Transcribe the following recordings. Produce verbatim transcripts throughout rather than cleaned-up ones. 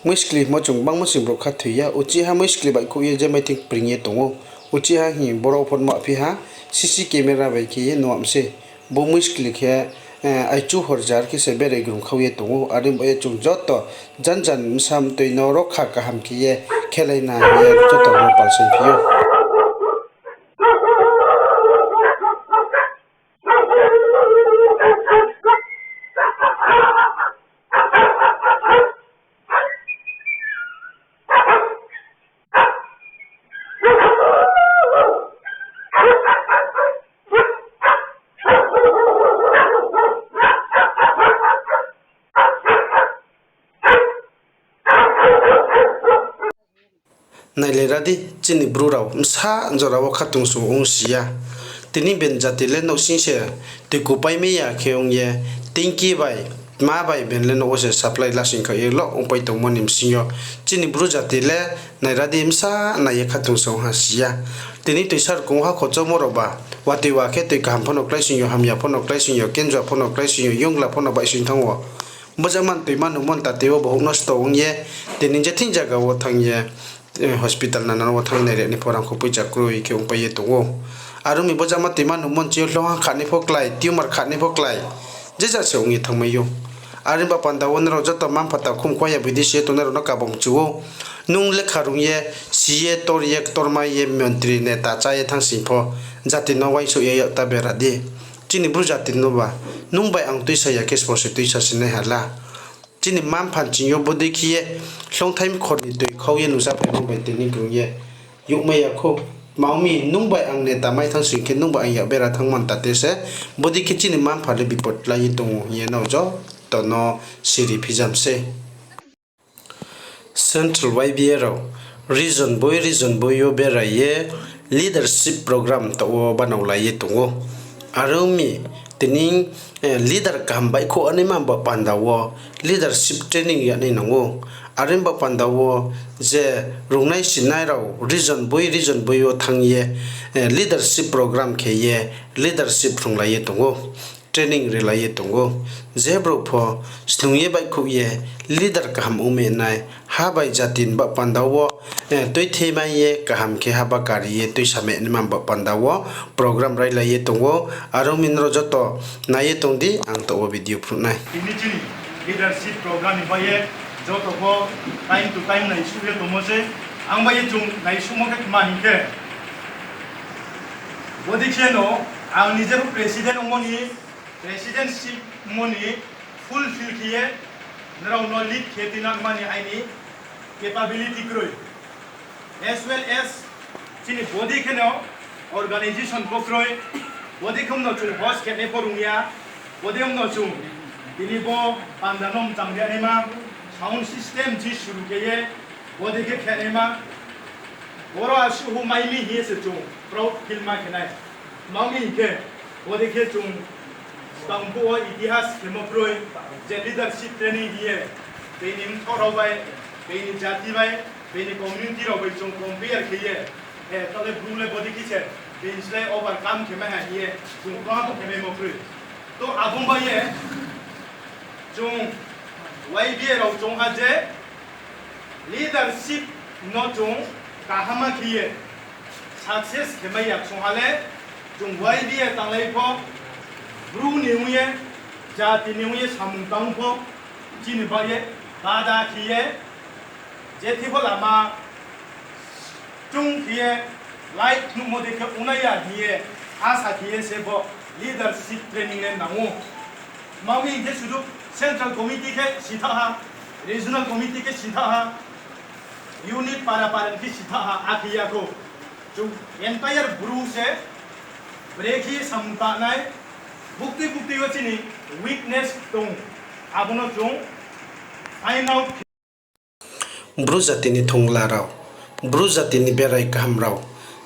Muiskli hingmo chung gbangma sing brouh kha thoi ya, uchih ha muiskli baihkhouh ye je maithing pring ye tong ou, uchih ha hing boro pho nuhphi ha, C C camera bai khe ye nuham se. Bo muiskli khe, eh, aichu horjar khe se berai grung khau ye tong ou, are ba ye chung joto janjan bsa mtoi no rokha kaham khe ye khelai na hing ye joto no palsaiphi ou. Nailai ra di, chini Bru rao bsa jora wo khatungsung ong si ya. Tini ben jati le nouhsing se tui kupai mai ya khe ong ye, tingki bai, tma bai ben le nouh wo se supply lasing kha ye lo ongpai tongmo ni bsing yo. Chini Bru jati le nai ra di, bsa nai ye khatungsung ha si ya. Tini toisa rkong ha khochoumo rao ba, watoi wa khe tui kaham pho no kláising yo, hamya pho no kláising yo, kenjua pho no kláising yo, yongla pho no baihsing thanng wo. Bojama ni toima nuhmo ni tate wo bohouh nosto ong ye, tini je thing zaga wo thanng ye, eh, hospital nana wo thanng nai re ni pho rangkho poicha kroi khe ongpai ye tong ou. Are ong mi bojama toima nuhmo ni ching yo hloha kha ni pho klái, tumor kha ni pho klái, je ja se ong ye thanngmai ou. Are ba panda wo nrao joto mma-mpha takhum khoya boi di si ye tongnai rao no kabo mchu ou. Nung lekha rung ye, si ye, tor ye, ktormai ye, montri, neta chá ye thanngsing pho, jati no uaingsouh ye yak ta bera di. Chini Bru jati no ba, nung bai ang tuisa ya khe sbo se tuisa si nai ha la. Chini mma-mpha ni ching yo bodei khe ye hloungthai mkhor ni tui khau ye nung chá phaimo bai tini krung ye youhmai ya khou. Tma ong mi, nung bai ang neta mai thanngsing khe nung bai ang yak bera thanngmo ni tate se bodei khe chini mma-mpha le bipot lai ye tong ou hing ye nrao joto no siri phijam se. Central Y B A rao region boi region boi yo berai ye leadership program taoh wo banaolai ye tong ou. Are ong mi, tini, eh, leader kaham baihkhouh anaima ba panda wo leadership training ya nai nang ou. Are ba panda wo je rungnai sinai rao region boi region boi yo thanng ye, eh, leadership program khe ye leadership phrunglai ye tong ou. Training rilai ye tong ou. Je brouh pho snung ye baihkhouh ye leader kaham ongmai nai, ha bai jati ni ba panda wo, eh, tuithemai ye kaham khe haba kari ye tuisamai naima ba panda wo program railai ye tong ou. Are ong mi nrao joto nai ye tong di, ang taoh wo video phnuh nai. Tini chini leadership program ni bai ye joto pho time to time naisuh ye tongmo se. Ang bai ye chung naisuhmo khe tma hing khe, bodei khe no ang nije pho president ongmo ni, presidency mo ni fulfill khe ye nrao no lead khe tuinangma ni aini capability kroi. As well as chini bodei khe no organisation pho kroi, bodei khe no chung host khe nai pho rung ya, bodei no chung tini bo panda no mchang ri naima, sound system chi suru khe ye, bodei khe khe naima, boro asuh hu mai mi hing ye se chung proud feel ma khe nai. Tma ong mi hing khe, bodei khe chung skang phuh wo itihas khemo kroi, je leadership training hing ye, beini mthoh rao bai, beini jati bai, beini community rao bai chung compare khe ye, eh, taoh le Bru le bodei khe se, being slái overcome khe mai ha hing ye, chung proud khe maimo kroi. To abo bai ye, chung Y B A rao chung ha je, leadership no chung kaham khe ye success khe mai ya chung ha le, chung Y B A tanglai pho, Bru ni ong ye, jati ni ong ye samung tang pho, chini bai ye, bada khe ye, je thebo lama chung khe ye, light nuhmo dei khe ongnai ya hing ye, asa khe ye se bo leadership training le nang ou. Tma ong mi hing khe sudu central committee khe sitha ha, regional committee khe sitha ha, unit para para ni khe sitha ha, akhe ya khou. Chung entire Bru se brekhe samung tangnai, buktui buktui wo chini weakness tong, abo no chung find out. Bru jati ni thongla rao, Bru jati ni berai kaham rao,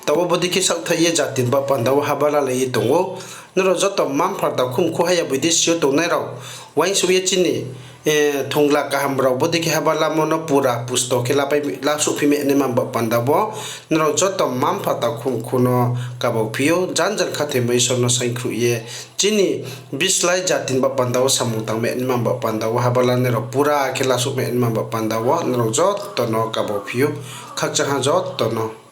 taoh wo bodei khe saohthaih ye jati ni ba panda wo haba lalai ye tong ou. Nrao joto mma-mpha takhum khu haya boi di si yo tongnai rao, uaingsouh ye chini Eh, thongla kaham rao bodei khe haba lamo no pura pusto khe lapai, lasouhphi mai naima ba panda wo, nrao joto mma-mpha takhu mkhu no kabau phi ou, jan jan khathoimo Isor no saingkhruh ye, chini bislái jati ni ba panda wo samung tang mai naima ba panda wo, haba lanai rao pura khe lasouh mai naima ba panda wo, nrao joto no kabau phi ou, khakchang ha joto no.